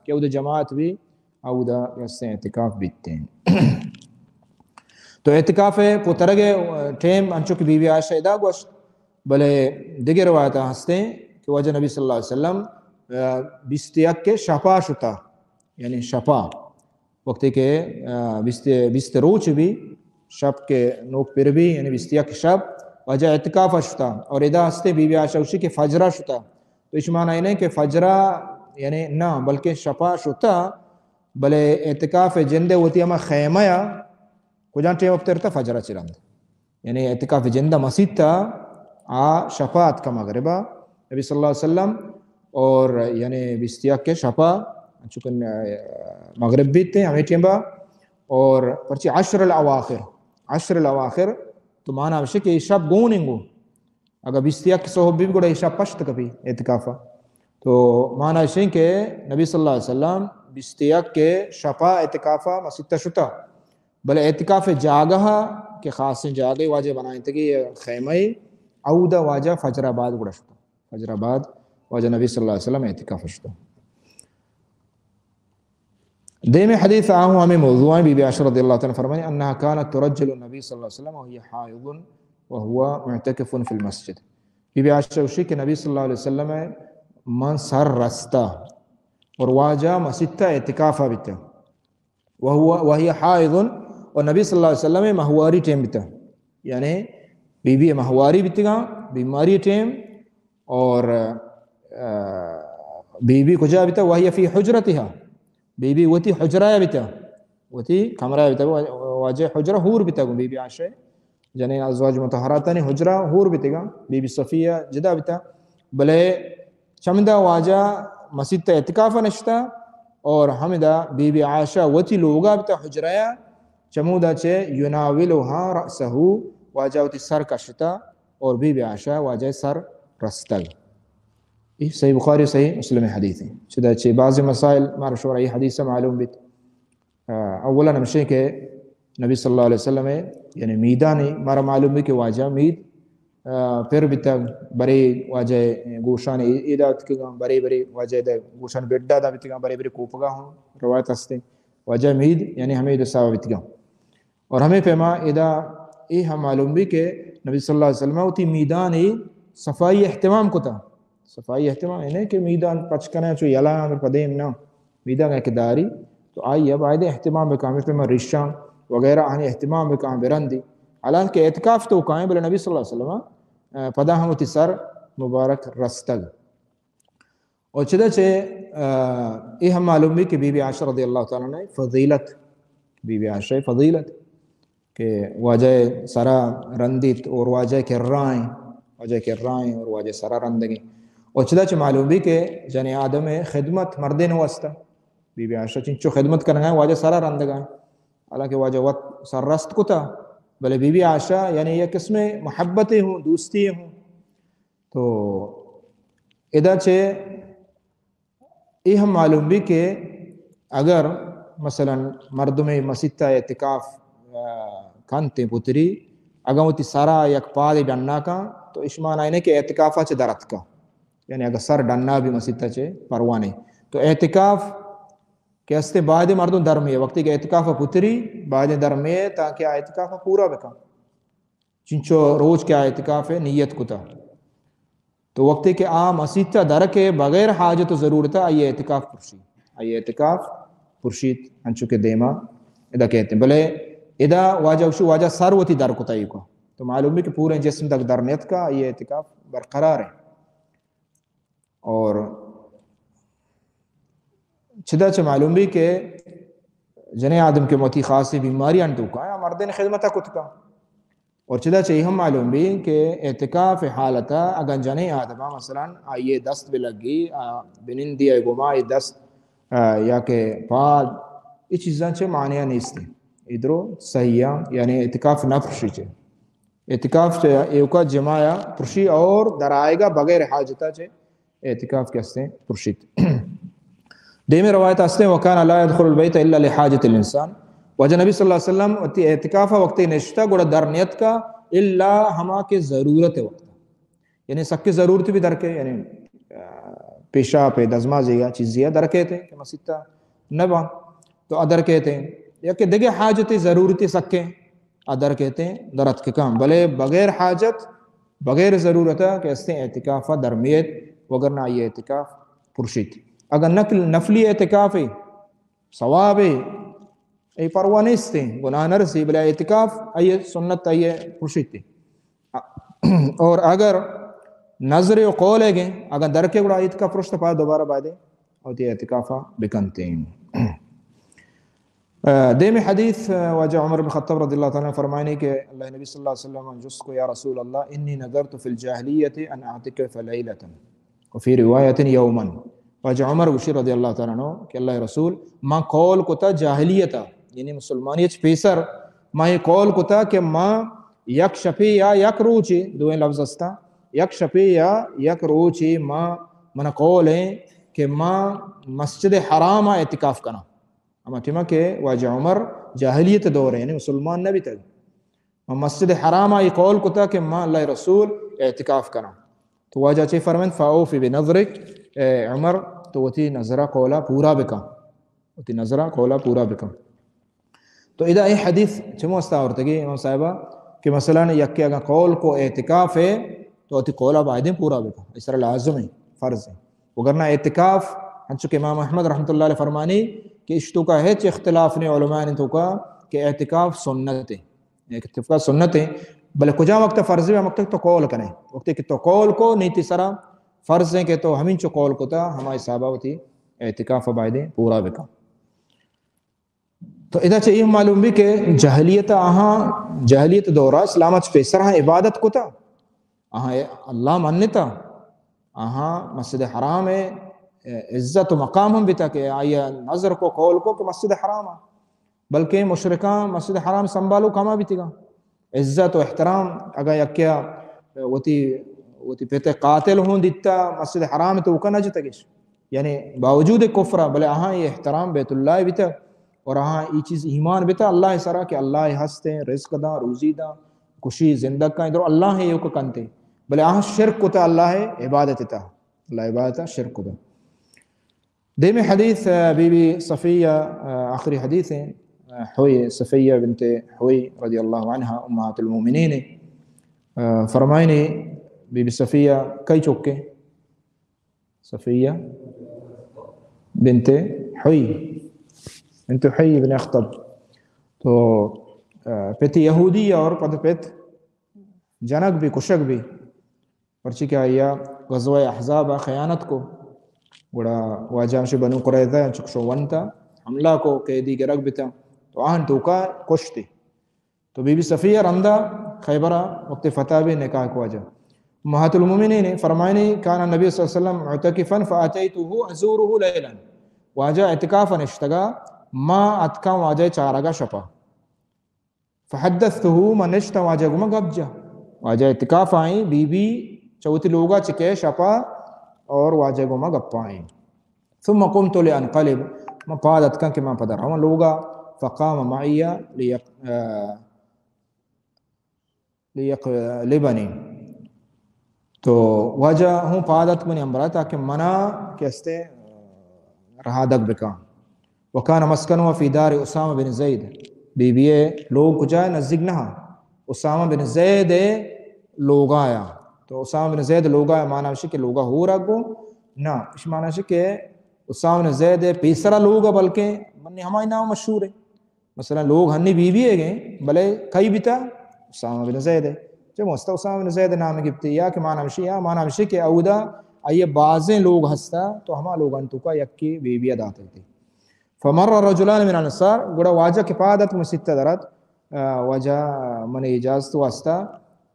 کہ وہ جماعت بھی اودا رستیں اعتکاف بیتیں۔ تو اعتکاف ءِ پترگ ءِ ٹیم انچو کہ بی بی عائشہ ادا گوشت، بلے دگہ روایت ہستیں کہ واجہ نبی صلی اللہ علیہ وسلم بیست یک ءِ شپا شتا، یعنی شپا، وقتی کہ بیست بیست روچ بی، شپ کہ نوک پر بی، یعنی بیست یک شپ واجہ اعتکاف شتا۔ اور ادا ہستیں بی بی عائشہ گوشی کہ فجرا شتا۔ تو اش معنی نہیں کہ فجرا یعنی نہ، بلکہ شپا شتا، بلے اعتکاف جند وتی ہما خیمہ یا کجان ٹیم وقت رتا؟ فجرا چہ رند۔ یعنی اعتکاف جند مسیت تا آ شپا اتکا مغربا نبی صلی اللہ علیہ وسلم، اور یعنی بیست یک ءِ شپا چونکہ مغرب بیت ہمیں ٹیمبا، اور پرچی عشر الاواخر، عشر الاواخر تو مانا ہمشہ کہ شپ گون انگو، اگر بیست یک صحب بی گڑا شپ پشت کپی اعتکافا۔ تو مانا اشیں کہ نبی صلی اللہ علیہ وسلم بیست یک ءِ شپا اعتکافا مسیت شتا، بلے اعتکاف جاگہ کہ خاصیں جاگہ واجہ بنائیں تگی خیمہ، اودا واجہ فجر بعد گڑا شتا۔ فجر بعد واجہ نبی صلی اللہ علیہ وسلم اعتکاف شتا۔ دیم حدیث آہوں ہمیں موضوع ہیں۔ بی بی عائشہ رضی اللہ تعالی عنہ فرمانی، انها كانت ترجل النبي صلى الله عليه وسلم وهي حائض وهو معتكف في المسجد۔ بی بی عائشہ گوشی کہ نبی صلی اللہ علیہ وسلم من سر رستا اور واجہ مسیت اعتکاف بیتا۔ وهو، وهي حائض، اور نبی صلی اللہ علیہ وسلم مہواری ٹیم بیتا، یعنی بی بی مہواری بیتگا، بیماری ٹیم، اور بی بی کجا بیتا؟ وهي في حجرتها، بی بی وتی حجرہ بیتا، وتی کمرہ بیتا۔ واجہ حجرہ حور بیتا گو بی بی عائشہ، یعنی ازواج مطہراتانی حجرہ حور بیتگا، بی بی صفیہ جدا بیتا۔ بلے چمدا واجہ مسیت اعتکاف نشتا اور ہمدا بی بی عائشہ وتی لوگا بیتا حجرہ، چمودا چہ يناولها رأسه، واجہ وتی سر کشتا اور بی بی عائشہ واجہ سر رستگ۔ یہ صحیح بخاری، صحیح مسلم حدیث ہیں۔ چدا چہ بعض مسائل مارا شورا یہ حدیث معلوم بیت۔ اولا ہمشیں کہ نبی صلی اللہ علیہ وسلم یعنی میدانی مارا معلوم بی کہ واجہ مید پر بیتگ، برے واجہ گوشان ایدا بیتگاں، برے برے واجہ دے گوشان بڈا دا بیتگاں، برے برے کوپگا ہوں روایت ہستے۔ واجہ مید یعنی ہمیں دو ساوا بیتگاں۔ اور ہمیں پیما ادا یہ ہم معلوم بی کہ نبی صلی اللہ علیہ وسلم وتی میدانی صفائی اہتمام کتا۔ صفائی اہتمام یعنی کہ میدان پچ کنے چو یلا ہم پدیم نہ، میدان کہ داری تو آئی ءَ باید اہتمام بکاں، ہمے پیما ریشاں وغیرہ آنی اہتمام بکاں، برندی۔ حالانکہ اعتکاف تو کائیں، بلے نبی صلی اللہ علیہ وسلم پدا ہم وتی سر مبارک رستگ۔ اور چدا چہ اے ہم معلوم بی کہ بی بی عائشہ رضی اللہ تعالی عنہ فضیلت، بی بی عائشہ فضیلت کہ واجہ سرا رندیت اور واجہ کرائیں، واجہ کرائیں اور واجہ سرا رندگیں۔ اور چدا چہ معلوم بی کہ جنی آدم خدمت مردین واسطہ، بی بی عائشہ چنچو خدمت کنگا واجہ سرا رندگا، حالانکہ واجہ وت سر رست کتا، بلے بی بی عائشہ یعنی یک قسم محبت ہوں، دوستی ہوں۔ تو ادا چہ اے ہم معلوم بی کہ اگر مثلاً مردمے مسیت ءَ اعتکاف کنت پتری، اگاں وتی سرا یک پادے ڈنا کن تو اش معنی اینہ کہ اعتکاف ءَ چہ در اتکا، یعنی اگر سر ڈنا بی مسیت ءَ چہ پرواہ نہ۔ تو اعتکاف کہ ہستے باید مردم در میے، وقتی کہ اعتکاف پتری باید در میے تاکہ اعتکاف پورا بکن۔ چنچو روچ کہ آ اعتکاف نیت کتا، تو وقتی کہ آ مسیت ءَ در کے بغیر حاجت و ضرورت آئی اعتکاف پرشی، آئی اعتکاف پرشیت، انچو کہ دیما ادا کہتے ہیں۔ بلے ادا واجہ گوشی واجہ سر وتی در کتا ایوکا، تو معلوم بی کہ پورے جسم تک در نیت کا، آئی اعتکاف برقرار ہے۔ اور چدا چہ معلوم بی کہ جنیں آدم کہ متی خاصی بیماری انتو کا یا مردین خدمت کت کا۔ اور چدا چہ ہم معلوم بی کہ اعتکاف حالتا اگاں جنیں آدما مثلاً آئیے دست بلگی، بنندی آئی گما آئی دست یا کہ پاد، یہ چیزاں چہ معنی نیستی۔ ادرو صحیح، یعنی اعتکاف نہ پرشی چہ۔ اعتکاف چہ ایوکا جماع پرشی اور در آئیگا بغیر حاجتا چہ اعتکاف کہ ہستیں پرشیت۔ دیمی روایت ہستیں، وکان لا يدخل البيت الا لحاجة الانسان۔ واجہ نبی صلی اللہ علیہ وسلم وتی اعتکاف وقتی نشتا گڑا در نیت کا الا ہما کہ ضرورت وقت، یعنی سکے ضرورت بی در کے، یعنی پیشاپ دزمازی یا چیزی در کہتے کہ مسیتا نبا تو ادر کہتے، یا کہ دگہ حاجت ضرورت سکے آ در کیتیں، در اتککاں، بلے بغیر حاجت، بغیر ضرورت کہ استیں اعتکاف ءَ در میت، وگرنہ آئی اعتکاف پرشیت۔ اگر نقل، نفلی اعتکاف ثواب ءَ، اے پرواہ نیستیں، گناہ نرسی، بلے اعتکاف آئی سنت آئی پرشیت۔ اور اگر نظر و قول ہے گے، اگر در کے گڑا اعتکاف پرشت، پا دوبارہ بایدے وتی اعتکاف بکنتیں۔ آ، دیمی حدیث، آ، واجہ عمر بن خطاب رضی اللہ تعالی عنہ فرمائنی کہ اللہ نبی صلی اللہ علیہ وسلم جست کو، یا رسول اللہ، انی نذرت فی الجاہلیت ان اعتکف لیلۃ، وفی روایت یوما۔ واجہ عمر گوشی رضی اللہ تعالی عنہ کہ اللہ رسول، ما قول کتا جاہلیت ءَ، یعنی مسلمانی اچ پیسر، ما یہ قول کتا کہ ما یک شپے یا یک روچے، دوئیں لفظ استا، یک شپے یا یک روچے ما، من قول ہیں کہ ما مسجد حرام ءَ اعتکاف کناں۔ ہما ٹیما کہ واجہ عمر جاہلیت دور ہے، یعنی مسلمان نہ بیتگ۔ ما مسجد حرام ءَ قول کتا کہ ما اللہ رسول اعتکاف کناں۔ تو واجہ چے فرمائنت؟ فاوف بنذرک، اے عمر، تو وتی نذرہ قولا پورا بکن، وتی نذرہ قولا پورا بکن۔ تو ادا اے حدیث چمو استا آورتگی امام صاحبہ کہ مثلاً یکے اگر قول کو اعتکاف ہے تو وتی قولا بایدیں پورا بکن، اس طرح لازم ہے، فرض ہے۔ وگرنہ اعتکاف، ہنچو کہ امام احمد رحمۃ اللہ علیہ فرمانی کہ اش توکا ہچ اختلاف نہیں علماء نے توکا کہ اعتکاف سنت ہے، اعتکاف سنت ہے، بلے کجا وقت فرض ہے؟ وقت تو قول کنے، وقت کہ تو قول کو نیتی سرا فرض ہے کہ تو ہمین چو قول کتا، ہما حسابا وتی اعتکاف بایدیں پورا بکن۔ تو ادا چہ یہ معلوم بھی کہ جاہلیت آہاں، جاہلیت دورا اسلام اچ پیسر ہاں عبادت کتا، آہاں اللہ منتا، آہاں مسجد حرام ہے، عزت و مقام ہم بیتا کہ آئی نظر کو قول کو کہ مسجد حرام ہے، بلکہ مشرکاں مسجد حرام سنبھالو کما بیتگا۔ عزت و احترام، اگاں یکیا وتی، وتی پت قاتل ہوں دیتا مسجد حرام تو اوکا نہ جتگش، یعنی باوجود کفر، بلے آہاں یہ احترام بیت اللہ بیتا اور آہاں یہ چیز ایمان بیتا اللہ سرا کہ اللہ ہستیں، رزق داں، روزی داں، کشی زندگ کا، ادھر اللہ ہے یوک کنتے، بلے آہاں شرک کتا اللہ عبادت تا، اللہ عبادت شرک کتا۔ دیمی حدیث، آ، بی بی صفیہ، آ، آخری حدیث ہیں، آ، حوی، صفیہ بنت حوی رضی اللہ عنہا، امہات المومنین، آ، فرمائنی بی بی صفیہ کئی چکے؟ صفیہ بنت حوی، بنت حوی بن اخطب۔ تو، آ، پت یہودی اور پد پت جنگ بھی، کشگ بھی۔ پرچی کہ آیا غزوہ احزاب ءَ خیانت کو، گڑا واجہ ہمشی بنو قریظہ چکشو ونتا حملہ کو، قیدی گرگ بتا، تو آہن توکا کشتی۔ تو بی بی صفیہ رندا خیبر وقت فتح بھی نکاح کو واجہ۔ امہات المومنین فرمائنی، کان النبی صلی اللہ علیہ وسلم معتکفا فاتیته ازوره لیلا، واجہ اعتکاف نشتگا، ما اتکاں واجہ چارگا شپا۔ فحدثته، من نشتاں واجہ گوما گپ جا۔ واجہ اعتکاف آئیں، بی بی چہ وتی لوگا چکے شپا اور واجہ گوما گپائیں۔ ثم قمت لانقلب، من پاد اتکاں کہ من پدا رواں لوگا۔ فقام معی لیق-، آ، لیقلبنی۔ تو واجہ ہوں پاد اتک منی ہمبراہ تاکہ منا کہ استے رہادگ بکاں۔ وکان مسکنه فی دار اسامہ بن زید۔ بی بی ءِ لوگ کجا ہے؟ نزدیک نہ، اسامہ بن زید ءِ لوگا یا۔ تو اسامہ بن زید لوگا یا معنی ہمشی کہ لوگا ہورا گو؟ نہ، اش معنی ہمشی کہ اسامہ بن زید ءِ پیسرا لوگا، بلکہ منی ہمائی نام مشہور ہے۔ مثلاً لوگ ہنی بی بی ءِ گئے، بلے کئی بیتا؟ اسامہ بن زید ہے۔ چہ مست اسامہ بن زید نام گپتی، یا کہ معنی ہمشی، یا معنی ہمشی کہ اودا آئی بازیں لوگ ہستا، تو ہما لوگان توکا یکی بی بی داتے تھی۔ فمر رجلان من الانصار، گڑا واجہ کہ پاد ات مسیت درات، آ، واجہ من اجازت واسطہ،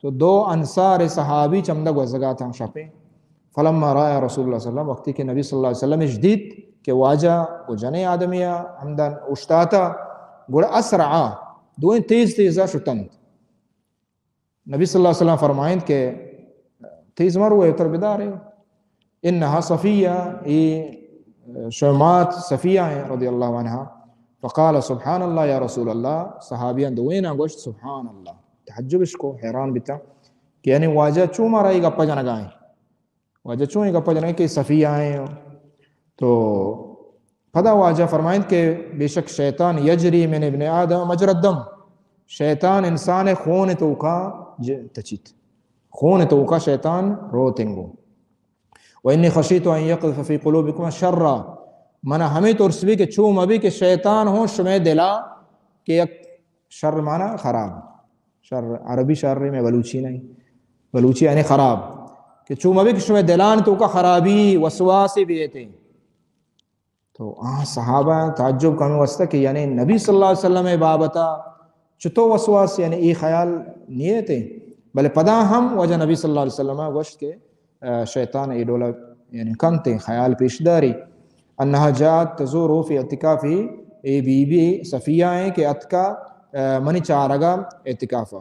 تو دو انصار صحابی چمدا گوزگا تھا شپے۔ فلما رأى رسول الله صلى الله عليه وسلم، وقتی کہ نبی صلی اللہ علیہ وسلم اش دیت کہ واجہ کو جنے آدمی ہمدن اشتاتا، گڑا اسرعا، دوئیں تیز تیزا شتنت۔ نبی صلی اللہ علیہ وسلم فرمائنت کہ تیز مرو، تر بدارے۔ انها صفیہ، ای شمات صفیہ ہیں رضی اللہ عنہا۔ فقال سبحان اللہ یا رسول اللہ، صحابیان دوینا گوشت سبحان اللہ، تعجبش کو، حیران بیتا کہ یعنی واجہ چو مارا ای گپا جنگائیں، واجہ چو ای گپا جنگائیں کہ صفیہ ہیں۔ تو پدا واجہ فرمائنت کہ بے شک شیطان یجری من ابن آدم مجرى الدم، شیطان انسان ءِ خون ءِ توکا ج-، تچیت۔ خون ءِ توکا شیطان روت انگو۔ وإني خشيت أن يقذف في قلوبكما شرا، منا ہمے ترس بی کہ چو مبی کہ شیطان ہوں شمئے دلا کہ یک شر مانا خراب۔ شر، عربی شر میں بلوچی نہیں۔ بلوچی یعنی خراب۔ کہ چو مبی کہ شمئے دلان توکا خرابی، وسواسی بیتے۔ تو آ صحابہ تعجب کمی واسطہ کہ یعنی نبی صلی اللہ علیہ وسلم ءِ بابتا چتو وسواس، یعنی اے خیال نیتے۔ بلے پدا ہم واجہ نبی صلی اللہ علیہ وسلم گوشت کہ، آ، شیطان اے ڈولا یعنی کنتے خیال پیش داری۔ انها جاءت تزور في اعتكافه، اے بی بی صفیہ ہیں کہ اتکا، آ، منی چارگا اعتکافا۔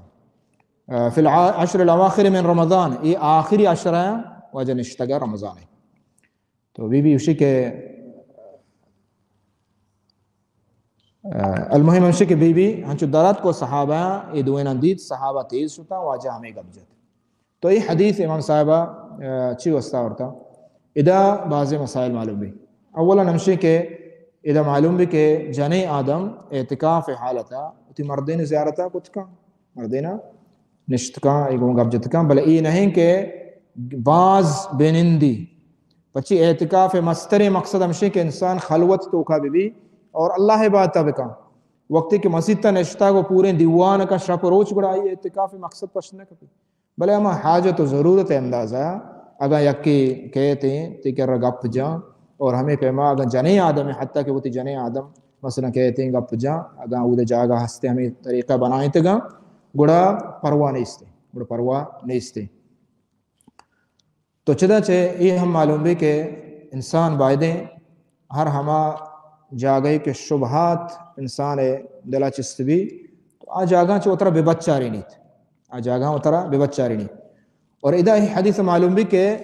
آ، في العشر الأواخر من رمضان، اے آخری عشرہ واجہ نشتگا رمضان ہے۔ تو بی بی اشی کہ، آ، المهم اشی کہ بی بی ہنچو درات کو صحابہ اے دویناں دیت، صحابہ تیز شتا، واجہ ہمیں گپ جت۔ تو اے حدیث امام صاحبہ، آ، چی واسطہ ورتا؟ ادا بعض مسائل معلوم بی۔ اولا ہمشی کہ ادا معلوم بی کہ جنیں آدم اعتکاف حالتا وتی مردین زیارتا کت کن، مردینا نشت کن، اے گوں گپ جت کن، بلے اے نہیں کہ باز بینندی۔ پچی اعتکاف مستریں مقصد ہمشی کہ انسان خلوت توکا بی بی اور اللہ عبادتا بکن۔ وقتی کہ مسیت نشتا گو پوریں دیوان کا شپ روچ گڑا آئی اعتکاف مقصد پش نہ کپی۔ بلے ہما حاجت و ضرورت اندازہ اگاں یکے کہتے ہیں، تی کر گپ جان اور ہمیں پیما اگاں جنیں آدم، حتیٰ کہ وتی جنیں آدم مثلاً کہتے ہیں گپ جان، اگاں اود جاگہ ہستے ہمیں طریقہ بنائیں تگاں، گڑا پرواہ نیستے، گڑا پرواہ نیستے۔ تو چدا چہ اے ہم معلوم بی کہ انسان بایدیں ہر ہما جاگہے کہ شبہات انسان دلا چست بی، تو آ جاگہاں چہ وترا بہ بچارینیت، آ جاگہاں وترا بہ بچارینیت۔ اور ادا اے حدیث معلوم بی کہ،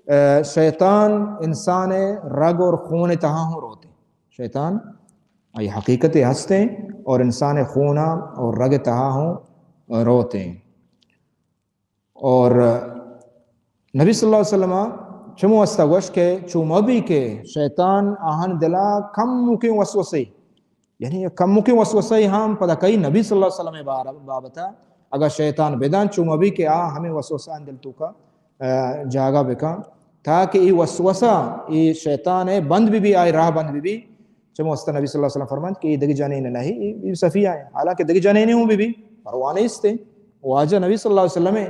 آ، شیطان انسان رگ اور خون تہا ہوں روتے۔ شیطان آئی حقیقت ہستے اور انسان خونا اور رگ تہا ہوں روتے۔ اور نبی صلی اللہ علیہ وسلم چمو واسطہ گوش کہ چو مبی کہ شیطان آہن دلا کمکیں وسوسے، یعنی کمکیں وسوسے ہم پدا کئی نبی صلی اللہ علیہ وسلم بار-، بابتا اگر شیطان بدان، چو مبی کہ آ ہمیں وسوسہ آہن دل توکا، آ، جاگہ بکن، تاکہ اے وسوسہ، اے شیطان ہے بند بی بی، آئی راہ بند بی بی۔ چمو واسطہ نبی صلی اللہ علیہ وسلم فرمائنت کہ اے دگہ جنین نہیں، اے بی بی صفیہ ہیں۔ حالانکہ دگہ جنین ہوں بی بی، پرواہ نیستے۔ واجہ نبی صلی اللہ علیہ وسلم ہیں۔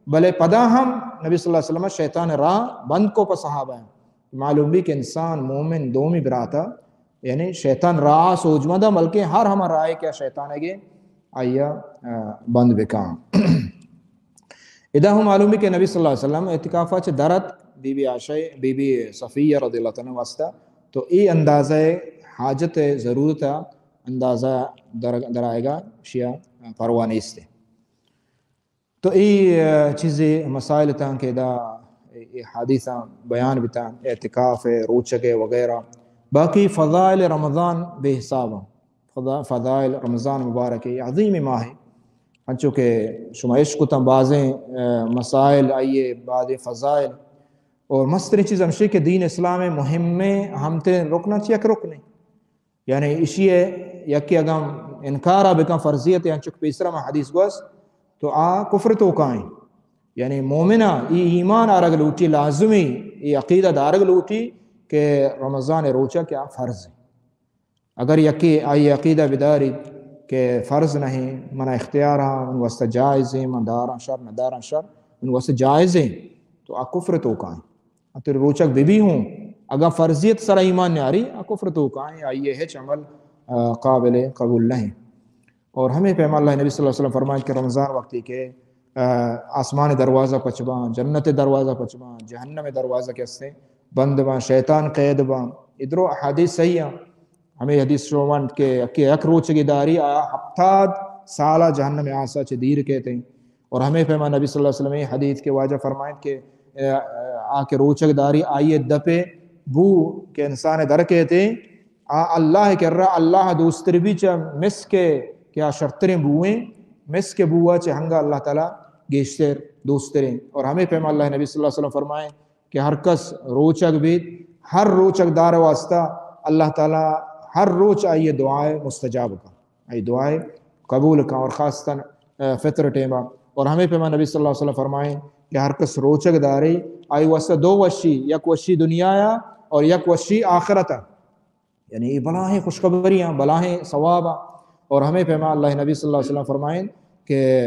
بلے پدا ہم نبی صلی اللہ علیہ وسلم شیطان راہ بند کو پہ صحابہ ہیں۔ معلوم بی کہ انسان مومن دومی براتا، یعنی شیطان راہ سوج مدہ، بلکہ ہر ہما راہ کہ شیطان گے آیا، آ، بند بکان۔ ادا ہم معلوم بی کہ نبی صلی اللہ علیہ وسلم اعتکافا چہ درت بی بی عائشہ، بی بی صفیہ رضی اللہ تعالی عنہ واسطہ، تو اے اندازہ حاجت ضرورت اندازہ در-، درائیگا شیا پرواہ نیستے۔ تو اے، آ، چیزے مسائل تاں کہ ادا اے حدیثاں بیان بتاں، اعتکاف، روچگ وغیرہ۔ باقی فضائل رمضان بے حساب ہیں۔ فضا-، فضائل رمضان مبارک ہے، عظیم ماہ ہے۔ انچو کہ شما عشق کتاں بازیں، آ، مسائل آئیے، بازیں فضائل۔ اور مستریں چیز ہمشی کہ دین اسلام مہمیں ہمتے رکناں چی یک رکنے۔ یعنی اشی ہے یکی اگاں انکارا بکن فرضیت، انچو کہ پیسرا ما حدیث گوس، تو آ کفر توکائیں۔ یعنی مومنا ای ایمان آرگ لوٹی، لازمی ای عقیدہ دارگ لوٹی کہ رمضان روچہ کہ آ فرض ہے۔ اگر یکے آئی عقیدہ بداری کہ فرض نہیں، منا اختیار ہاں، من واسطہ جائز ہیں، من داراں شر، نہ داراں شر، من واسطہ جائز ہیں، تو آ کفر توکائیں۔ تر روچگ بہ بی ہوں، اگاں فرضیت سرا ایمان نیاری، آ کفر توکائیں، آئیے ہچ عمل، آ، قابل قبول نہیں۔ اور ہمیں پیما اللہ نبی صلی اللہ علیہ وسلم فرمائیں کہ رمضان وقتی کہ، آ، آسمان دروازہ پچ باں، جنت دروازہ پچ باں، جہنم دروازہ کہ ہستے بند باں، شیطان قید باں۔ ادرو احادیث صحیح ہیں۔ ہمیں حدیث شومند کہ، کہ یک روچگی داری آ ہفتاد سالہ جہنم آسا چہ دیر کہتے ہیں۔ اور ہمیں پیما نبی صلی اللہ علیہ وسلم یہ حدیث کے واجہ فرمائیں کہ، آ، آ کہ روچگ داری آئیے دپے بو کہ انسان در کہتے، آ اللہ کرا اللہ دوستر بی چہ مسک کہ آ شرتریں بوئیں، مسک بوا چہ ہنگا اللہ تعالی گیشتر دوستریں۔ اور ہمیں پیما اللہ نبی صلی اللہ علیہ وسلم فرمائیں کہ ہر کس روچگ بیت، ہر روچگ دار واسطہ اللہ تعالی ہر روچ آئیے دعائے مستجاب کا، آئی دعائے قبول کن، اور خاصتاً، آ، فطر ٹیما۔ اور ہمے پیما نبی صلی اللہ علیہ وسلم فرمائیں کہ ہر کس روچگ داری، آئی واسطہ دو وشی، یک وشی دنیا یا اور یک وشی آخرت۔ یعنی یہ بلاہیں خوشخبریاں، بلاہیں ثواباں۔ اور ہمے پیما اللہ نبی صلی اللہ علیہ وسلم فرمائیں کہ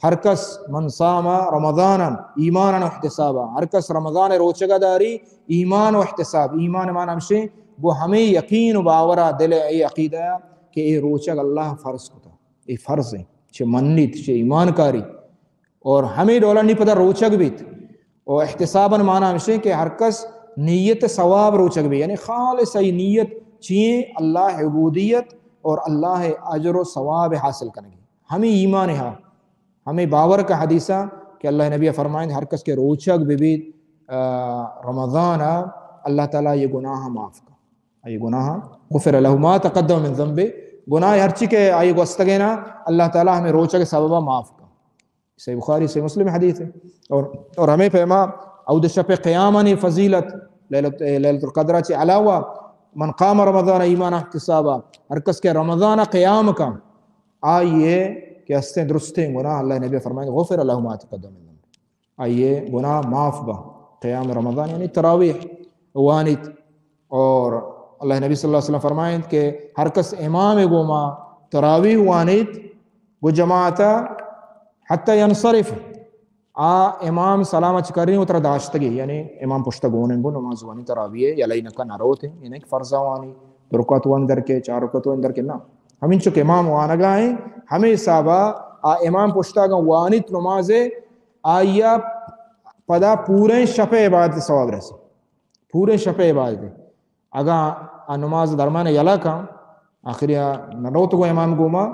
ہر کس من صام رمضان ایمانا و احتسابا، ہر کس رمضان روچگا داری ایمان و احتساب، ایمان مان ہمشیں گو ہمے یقین و باورا دل اے عقیدہ کہ اے روچگ اللہ فرض کتا، اے فرض ہے، چہ منیت، چہ ایمان کاری۔ اور ہمے ڈولا نی پدا روچگ بیت۔ و احتساباً معنی ہمشیں کہ ہر کس نیت ثواب روچگ بی، یعنی خالص ای نیت چیئیں؟ اللہ عبودیت اور اللہ اجر و ثواب حاصل کنگی۔ ہمیں ایمان ہا، ہمیں باور کا حدیثہ کہ اللہ نبی فرمائیں ہر کس کے روچگ بی بیت، آ، رمضان، اللہ تعالیٰ یہ گناہ معاف کا، یہ گناہ غفر له ما تقدم من ذنبه، گناہ ہرچی کہ آئی گوستگینا اللہ تعالیٰ ہمیں روچگ سببا معاف کا۔ صحیح بخاری، صحیح مسلم حدیث ہے۔ اور، اور ہمیں پیما اود شپ قیامانی فضیلت، لیلت، لیلۃ القدر چے علاوہ من قام رمضان ایمان احتسابا، ہر کس کہ رمضان قیام کا، آئیے کہ استیں درستیں گناہ اللہ نبی فرمائیں غفر له ما تقدم من ذنبه، آئیے گناہ معاف با۔ قیام رمضان یعنی تراویح وانیت۔ اور اللہ نبی صلی اللہ علیہ وسلم فرمائیں کہ ہر کس امام گوما تراویح وانیت گو جماعتا حتی ینصرف، آ امام سلام چ کریں و ترا داشتگی، یعنی امام پشت گونن گو نماز وانی تراویح یلئی نکا نروت، یعنی کہ فرض وانی دو رکعت وان در کے، چار رکعت وان در کے، نہ۔ ہمین چک امام وانگا ہیں، ہمیں حسابا آ امام پشتا گا وانیت نماز، آیا پدا پوریں شپ عبادت ثواب رسی، پوریں شپ عبادت۔ اگاں آ نماز درمان یلا کن، آخری آ نہ روت گو امام گوما،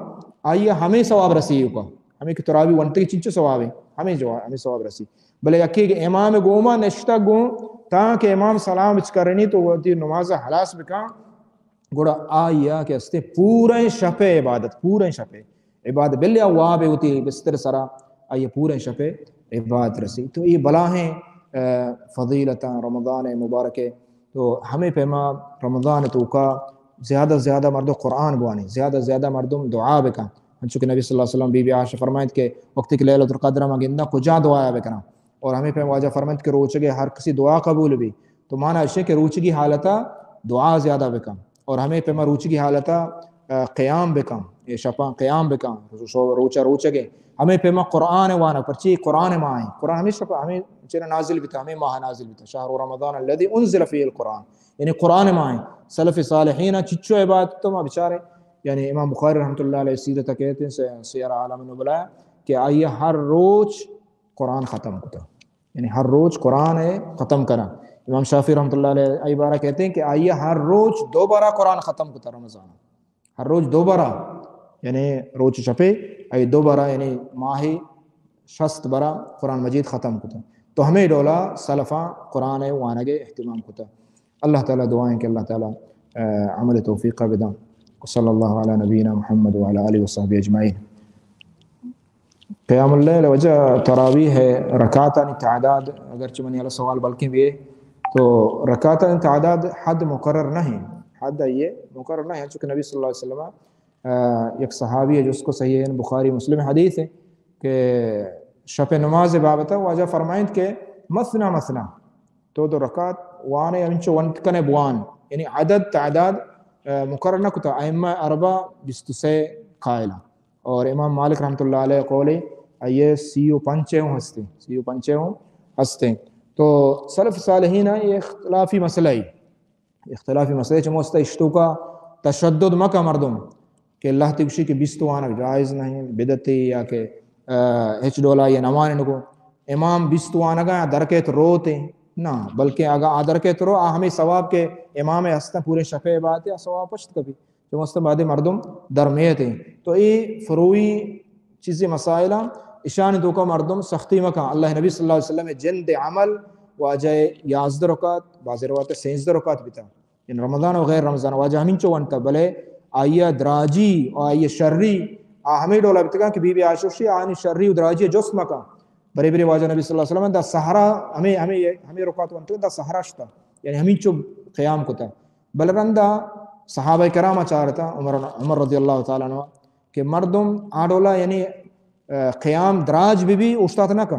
آئی ہمیں ثواب رسی کا، ہمیں کہ تراویح ونتگی چنچو ثواب ہے، ہمیں جو ہمیں ثواب رسی۔ بلے یکی کہ امام گوما نشتگ گوں، تاں کہ امام سلام اچ کرنی تو وتی نماز حلاس بکن، گڑا آئی کہ استے پوریں شپ عبادت، پوریں شپ عبادت، بلے آ واب وتی بستر سرا، آئی پوریں شپ عبادت رسی۔ تو یہ بلاہیں، آ، فضیلتاں رمضان مبارک ہے۔ تو ہمیں پیما رمضان توکا زیادہ زیادہ مردم قرآن بوانی، زیادہ زیادہ مردم دعا بکن۔ انچو کہ نبی صلی اللہ علیہ وسلم بی بی عائشہ فرمائیت کہ وقتی کہ لیلۃ القدر ما گنداں کجا دعا بکناں، اور ہمیں پیما واجہ فرمائیت کہ روچگے ہر کسی دعا قبول بی۔ تو مانا اشے کہ روچگی حالتا دعا زیادہ بکن، اور ہمیں پیما روچگی حالتا، آ، قیام بکن، اے شپاں قیام بکن، روچا روچگے۔ ہمیں پیما قرآن وانگ، پرچی قرآن ما ہیں، قرآن ہمیں شپ، ہمیں چنا نازل بیتا، ہمیں ماہ نازل بیتا، شہر رمضان الذي انزل فيه القرآن، یعنی قرآن ما ہیں۔ سلف صالحین چچو عبادت تو ما بچارے، یعنی امام بخاری رحمۃ اللہ علیہ سیرت کہتے ہیں، سی-، سیر عالم نبلا، کہ آئی ہر روچ قرآن ختم کتا، یعنی ہر روچ قرآن ہے ختم کرا۔ امام شافعی رحمۃ اللہ علیہ ای بارہ کہتے ہیں کہ آئی ہر روچ دو بارہ قرآن ختم کتا رمضان، ہر روچ دو بارہ، یعنی روچ شپے آئی دو بارہ، یعنی ماہی شست بارہ قرآن مجید ختم کتا۔ تو ہمیں ڈولا سلفاں قرآن وانگ اہتمام کتا۔ اللہ تعالیٰ دعائیں کہ اللہ تعالیٰ، آ، عمل توفیق بدن۔ وصلی اللہ علی نبینا محمد وعلی آلہ وصحبہ اجمعین۔ قیام اللیل وجہ تراویح ہے، رکعتانی تعداد، اگرچہ منی اللہ سوال بلکیں بھی ہے، تو رکعتانی تعداد حد مقرر نہیں، حد یہ مقرر نہیں، چونکہ نبی صلی اللہ علیہ وسلم، آ، یک صحابی ہے جس کو صحیح بخاری مسلم حدیث ہے کہ شپ نماز بابت واجہ فرمائند کہ مثنی مثنی، تو دو رکعت وانے، ہمینچو ونت کنے بوان، یعنی عدد تعداد، آ، مقرر نہ کتا۔ ائمہ اربعہ بیست و سے قائل ہیں۔ اور امام مالک رحمۃ اللہ علیہ قول ہے، یہ سی و پنچ ہوں ہستے، سی و پنچ ہوں ہستے۔ تو سلف صالحین یہ اختلافی مسئلہ ہے، اختلافی مسئلہ چہ مست اشتوکا تشدد مکا مردم کہ اللہ تی گوشی کہ بیست وانگ جائز نہیں، بدعتی یا کہ، آ، ہچ ڈولا یہ نوان نگو۔ امام بیست وانگا درکیت روتے، نہ، بلکہ اگا آ درکیت رو، آ ہمیں ثواب کہ امام ہستن پورے شفع عبادت، آ ثواب پشت کپی۔ چہ مستم بعد مردم در میت ہیں۔ تو اے فروعی چیزیں مسائل ہیں، اشان توکا مردم سختی مکن۔ اللہ نبی صلی اللہ علیہ وسلم جند عمل واجہ یازدہ رکعت، بعض روایت سینزدہ رکعت بیتا۔ یعنی رمضان و غیر رمضان واجہ ہمینچو ونتا، بلے آئی دراجی و آئی شری آ ہمیں ڈولا بیتگا کہ بی بی عائشہ شی آنی شری و دراجی جست مکن۔ برے برے واجہ نبی صلی اللہ علیہ وسلم دا سحرا ہمیں، ہمیں، ہمیں رکعت ونتا دا سحرا شتا۔ یعنی ہمینچو قیام کتا۔ بل رندا صحابہ کرام چارتا، عمر، عمر رضی اللہ تعالی عنہ، کہ مردم آ ڈولا، یعنی، آ، قیام دراج بہ بی، اوشتات نہ کن،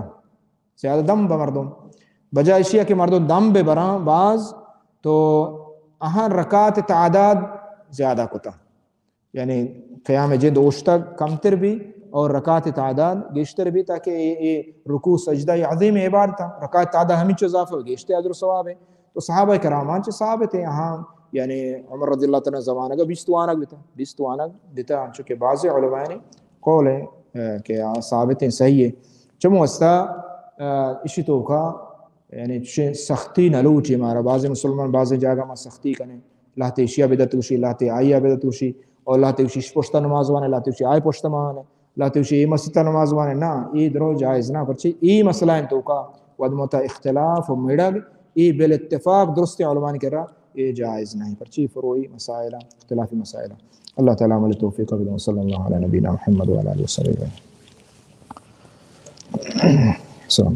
زیادہ دم بہ مردم، بجائے اشیا کہ مردم دم بہ براں باز، تو آہاں رکعت تعداد زیادہ کتا، یعنی قیام جند اوشتگ کمتر بی اور رکعت تعداد گیشتر بی، تاکہ اے، اے رکوع سجدہ اے عظیم عبادت، رکعت تعداد ہمینچو اضافہ گیشتر اجر و ثواب ہے۔ تو صحابہ کراماں چہ ثابت ہے، ہاں، یعنی عمر رضی اللہ تعالی عنہ زمانگ بیست وانگ بیتا، بیست وانگ دیتا، انچو کہ بعض علماء نے قول ہے، آ، کہ آ ثابت ہیں، صحیح ہے۔ چمو واسطہ، آ، اشی توکا یعنی چہ سختی نہ لوٹی مارا۔ بعض مسلمان بعض جاگہ ما سختی کنے، لہتے اشیا بدت گوشی، لہتے آئیا بدت گوشی، اور لہتے گوشی اش پشتا نماز وانے، لہتے گوشی آئی پشتا مانے، لہتے گوشی اے مسیتا نماز وانے۔ نہ، اے درو جائز نہ، پرچے اے مسئلہ انت توکا وہد متا اختلاف و مڑگ، اے بالاتفاق درست علماء نے کرا اے جائز نہیں، پرچے فروعی مسائل، اختلافی مسائل۔ اللہ تعالی عمل توفیق بدن۔ صلی اللہ علی نبینا محمد وعلی آلہ وصحبہ۔ السلام۔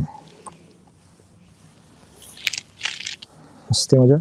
ہستے مجا؟